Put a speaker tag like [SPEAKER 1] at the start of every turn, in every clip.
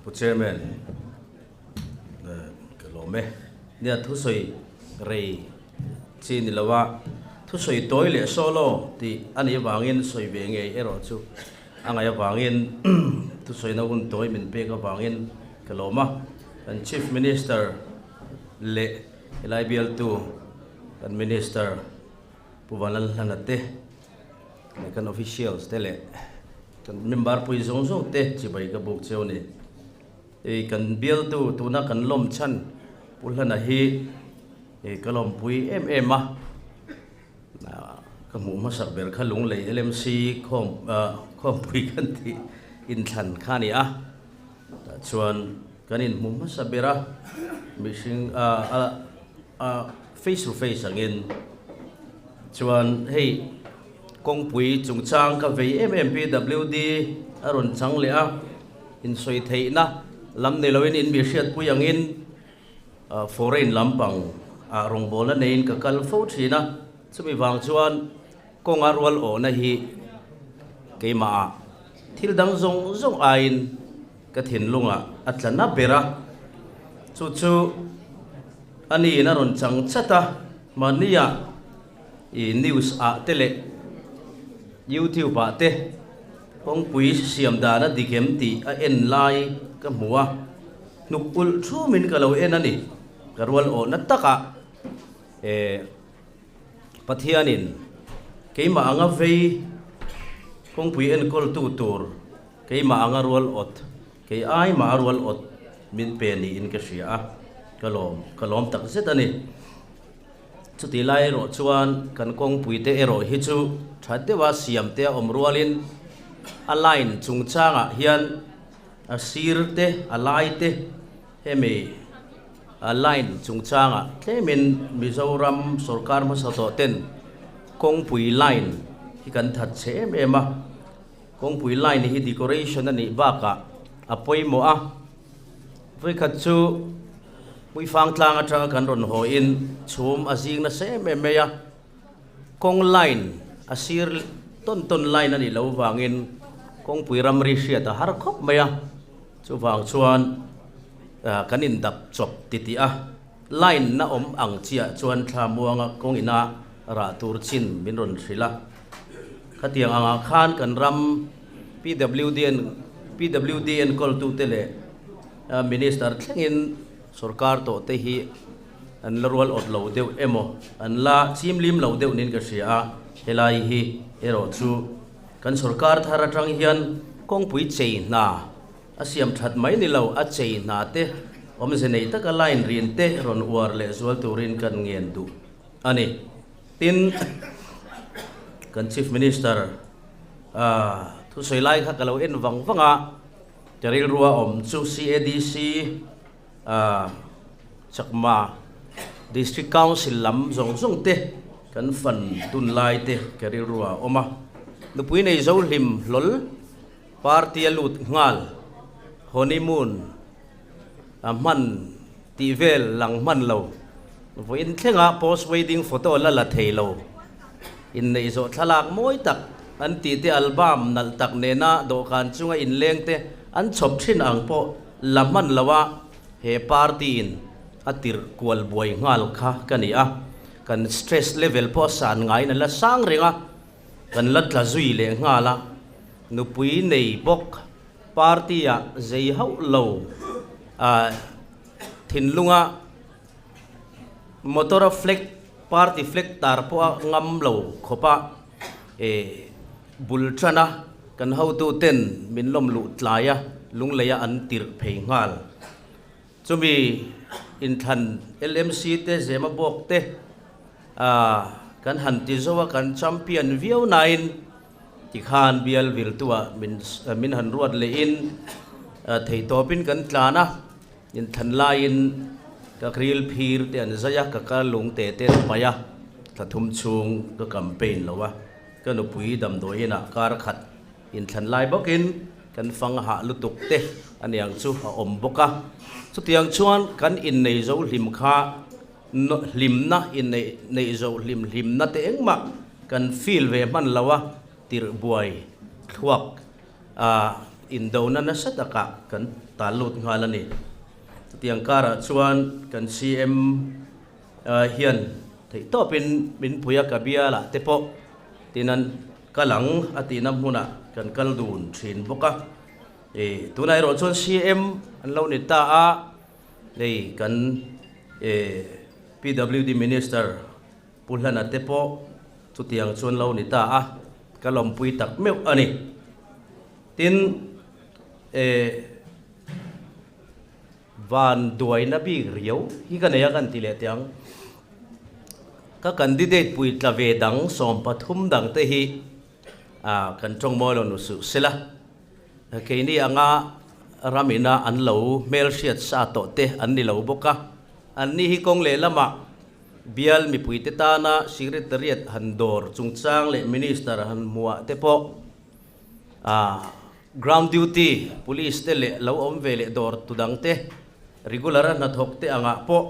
[SPEAKER 1] Pu Chairman, ka lawm e. Nia thusawi rei chi ni lo a, thusawi tawi leh solo tih a nih avangin sawi ve ngei erawh chu a ngaih avangin thusawina hun tawi min pek avangin ka lawm a. Kan Chief Minister leh helai bialtu kan Minister Pu Vanlalhlana te leh kan officials te leh kan member pui zawng zawng te chibai ka buk cheu a ni. Hei kan bialtu tuna kan lawm chhan Pu Hlana hi ka lawmpui em em a, ka hmuh hmasak ber kha Lunglei LMC khawm khawmpui kan tih inthlan kha a ni a, tah chuan kan inhmu hmasa ber a, mihring a face to face angin chuan hei kawngpui chungchang ka vei em em PWD a rawn chang leh a, insawi theihna lam ni loin in mi hriatpui angin foreign lampang ah rawngbawlna neiin ka kal fo thin a, chumi vang chuan kawnga rual awhna hi keimah ah thil dang zawng zawng aiin ka thinlungah a tla na ber a, chu chu a niin a rawn chang chat a, mahnia i news ah te leh youtube ah te kawngpui siam dan a dik em tih a en lai ka hmu a, hnuk ulh thumin ka lo en a ni, ka rual awhna takah eh. Pathianin keimah anga vei kawngpui enkawltu tur keimah anga rual awt, kei ai mah a rual awt min pe niin ka hria a, ka lawm, ka lawm tak zet a ni. Chutih lai erawh chuan kan kawngpuite erawh hi chu tha deuha siam te a awm rualin a line chungchangah hian a sir te, a lai te, Hemi line chungchangah tlemin Mizoram sorkar hmasa tawh ten kawngpui line hi kan that chhe em em a, kawngpui line hi decoration a nih bakah a pawimawh a, vawikhat chu Hmuifang tlang atanga kan rawn haw in chhum a zing nasa em em mai a, kawng line a sir tawn tawn line a nih loh vangin kawngpui ramri hriat a har khawp mai a. Chuvang chuan kan indap chawp titih a, line na awm ang chiah chuan thla muanga kawng ina rah tur chin min rawn hrilh a. Khatiang angah khan kan ram PWDN PWD enkawltute leh Minister thlengin sorkar tawhte hi an la rual awt lo deuh emaw an la chimlim lo deuh niin ka hria a, helai hi erawh chu Kan sorkar thar atang hian kawngpui chei hna a siam that mai ni lo, a chei hna te awmze nei taka line rin te rawn uar leh zual turin kan ngen duh a ni. Tin, kan Chief Minister thusawi lai kha ka lo en vang vang a, ka rilrua awm chu CADC Chakma District Council lam zawng zawng te kan fan dun lai te ka rilru ah a awm a, nupui nei zo hlim hlawl party a lut nghal honeymoon a hman tih vel lang hman lo vawiin thlenga post wedding photo la la thei lo inneih zawh thlalak mawi tak an tih te album nalh tak nena dawhkan chunga inleng te an chhawp thin ang pawh la hman lo a he party in a tirh kual buai nghal kha ka ni a, kan stress level pawh a san ngaiin a la sang reng a, kan la tla zui leh nghal a, nupui nei bawk party ah zei hauh lo a thinlunga motor a flag party flag tar pawh a ngam lo khawp a e bul tan a kan hotu ten min lawm luh tlai a lunglei a an tirh phei nghal chumi inthlan LMC te zema bawk te ah kan han ti zo a kan champion viau nain tikhan bial viltuah min min han ruat leh in theihtawpin kan tlan a. Inthan laiin ka grill phir te an zai a, ka kal lung te te an paih a, thla thum chhung ka campaign lo a, ka nupui damdawi inah kar khat inthlan lai bawkin kan fang hah lutuk te aniang chu a awm bawk a. Chutiang chuan kan innei zo hlim kha hlimna inneih neih zo hlim hlimna te engmah kan feel ve hman lo a, tirh buai thluak a. Indona nasa takah kan tal lut nghal a ni. Chutiang karah chuan kan CM hian theihtawpin min pui a, ka bialah te pawh tin an kal ang a tihna hmunah kan kal dun thin bawk a. Tunah erawh chuan CM an lo ni ta a, hei kan PWD Minister Pu Hlana te pawh chutiang chuan lo ni ta a, ka lawmpui tak meuh a ni. Tin, eh, van duaina bik riau hi ka nei a kan ti leh teh ang. Ka candidate pui tla ve dang 13 dang te hi ah kan tawng mawi lo nu suh sela. Keini anga ramina an lo hmelhriat sa tawh te an ni lo bawk a, anni hi kawng lehlamah Bial mipuite tana Secretariat han dawr chungchang leh Minister han hmuah te pawh ah ground duty police te leh lo awm ve leh dawr tu dang te regular a hnathawk te angah pawh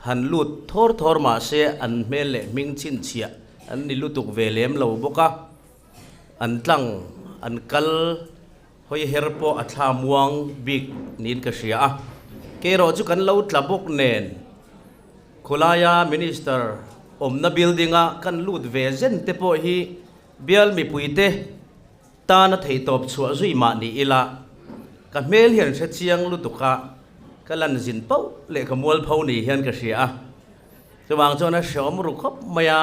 [SPEAKER 1] han lut thawr thawr mah se an hmel leh hming chhinchhiah an ni lutuk ve lem lo bawk a, an tlang an kal hawi her pawh a thla muang bik niin ka hria a, kei erawh chu kan lo tla bawk nen. Khawlaia Minister awmna building-a kan lut ve zen te pawh hi bial mipuite tana theihtawp chhuah zui mah ni ila, ka hmel hian hre chiang lutuk a, ka lan zin pauh leh ka mualpho ni hian ka hria a. Chuvang chuan a hreawm ru khawp mai a,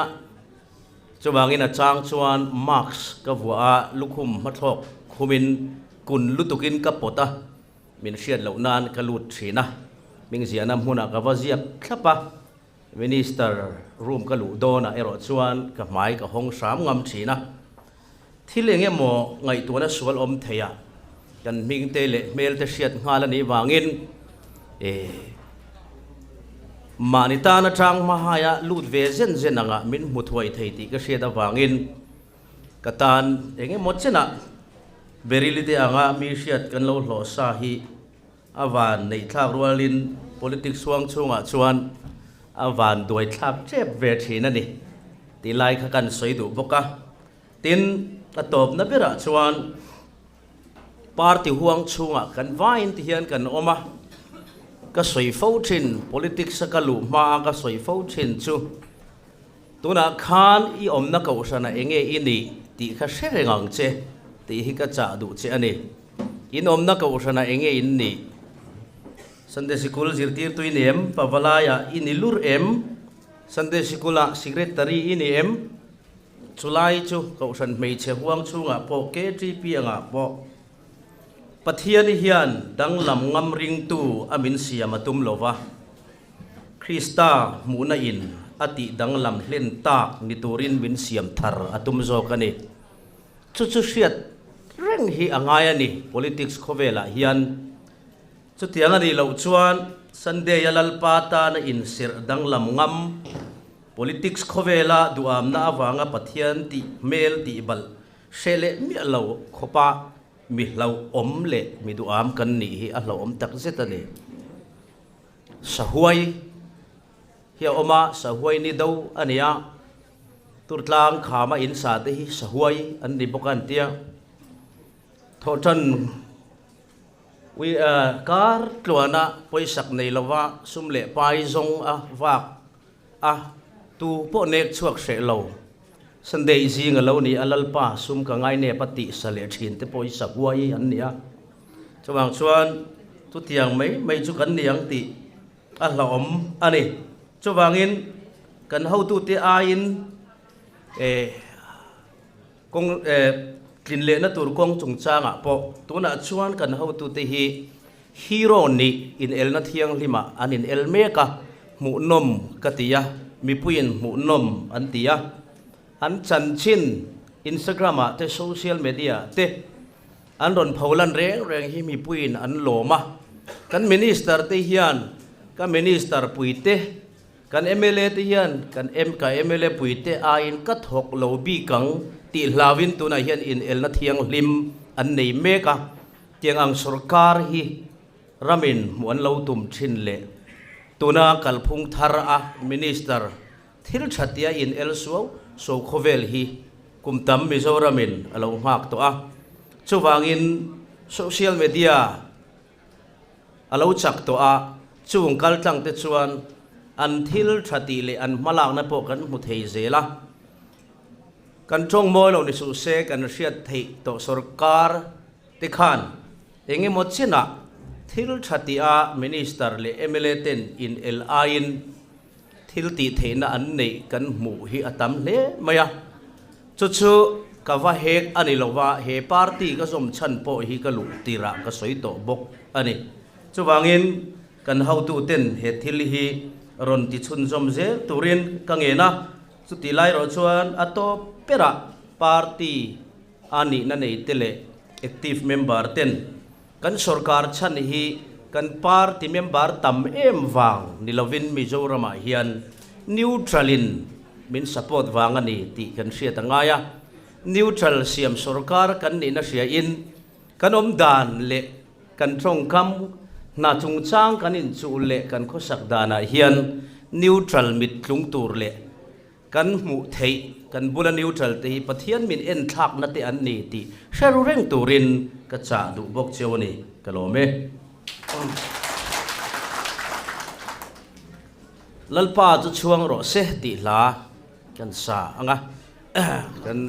[SPEAKER 1] chuvangin a chang chuan mask ka vuah a, lukhum hmathlawk khumin kun lutukin ka pawt a. Min hriat loh nan ka lut thin a, hming ziahna hmunah ka va ziak thlap a, Minister room ka luh dawnah erawh chuan ka hmai ka hawng hram ngam thin a. Thil eng emaw ngaihtuahna sual awm theiah kan hming te leh hmel te hriat nghal a nih vangin eh mahni tan atang hmahaia lut ve zen zen angah min hmu thuai thei tih ka hriat avangin Ka tan eng emaw chenah Beryl-i te anga mi hriat kan lo hlawh sa hi a van neih thlak rualin politics huang chhungah chuan a van duai thlak tep ve thin a ni tih lai kha kan sawi duh bawk a. Tin, a tawpna berah chuan party huang chhungah kan vain ti hian kan awm a, ka sawi fo thin, politics a ka luh hmaa ka sawi fo thin chu, Tunah khan i awmna kohhranah eng nge i nih tih kha hre reng ang che tih hi ka chah duh che a ni. In awmna kohhranah eng nge in nih? Sunday sikul zirtirtu i ni em? Pavalaiah i ni lur em? Sunday sikulah secretary i ni em? Chulai chu kohhran hmeichhe huang chhungah pawh KTP angah pawh Pathian hian danglam ngam ringtu a min siam a tum lova. Krista hmuhna in a tih danglam hlen tak ni turin min siam thar a tum zawk a ni. Chu chu hriat reng hi a ngai a ni politics khawvelah hian. Chutiang a nih loh chuan Sunday-a Lalpa tana inserh danglam ngam politics khawvela duhamna avanga Pathian tih hmel tih balh hreh leh miah lo khawpa mi hlauhawm leh mi duham kan nih hi a hlauhawm takzet a ni. Sahuai hi a awm a, Sahuai ni do a ni a, Turtlang khama in sa te hi Sahuai an ni bawk a an tia. Thawhtan ui kar tluana pawisak nei lova sum leh pai zawng a vak a, tu pawh nek chhuak hreh lo. Sunday zing a lo ni a, Lalpa sum ka ngai nep a tih sa leh thin te pawh hi Sahuai an ni a. Chuvang chuan chutiang mai mai chu kan ni ang tih a hlauhawm a ni. Chuvangin kan hotute aiin eh kawng eh tlin lehna tur kawng chungchangah pawh tunah chuan kan hotute hi hero nih inelna thianghlimah an inel mek a, hmuhnawm ka ti a, mipuiin hmuhnawm an ti a. An chanchin Instagram-ah te social media-ah te An rawn pholan reng reng hi mipuiin an lawm a, kan Minister te hian ka Minister puite, kan mla te hian kan ka mla puite aiin ka thawk lo bik ang tih hlauin tunah hian inelna thianghlim an nei mek a, tiang ang sorkar hi ramin hmuh an lo tum thin leh tuna kalphung thar a Minister thil tha tia inel suau suau khawvel hi kum tam Mizoramin a lo nghak tawh a. Chuvangin Social media a lo chak tawh a, chung kaltlang te chuan an thil tha tih leh an hmalakna pawh kan hmu thei zel a. Kan tawng mawi lo ni suh se kan hriat theih tawh sorkar te khan eng emaw chinah thil tha tih a Minister leh mla ten in el aiin thil tih theihna an neih kan hmuh hi a tam hle mai a. Chu chu ka va hek a ni lo va, he party ka zawm chhan pawh hi ka luh tirah ka sawi tawh bawk a ni. Chuvangin kan hotuten he thil hi rawn ti chhunzawm zel turin ka ngen a, chutih lai erawh chuan a tawp berah party a nihna nei te leh active member ten kan sorkar chhan hi kan party member tam em vang ni lovin Mizoramah hian neutral in min support vang a ni tih kan hriat a ngai a. Neutral siam sorkar kan nihna hria in kan awm dan leh kan tawngkam hna chungchang kan inchuh leh kan khawsak danah hian neutral mit tlung tur leh Kan hmuh theih, kan bula neutral te hi Pathian min en thlakna te an ni tih hre ru reng turin ka chah duh bawk cheu a ni, ka lawm e. Lalpa chu chhuang rawh se tih hla kan sa ang a, kan.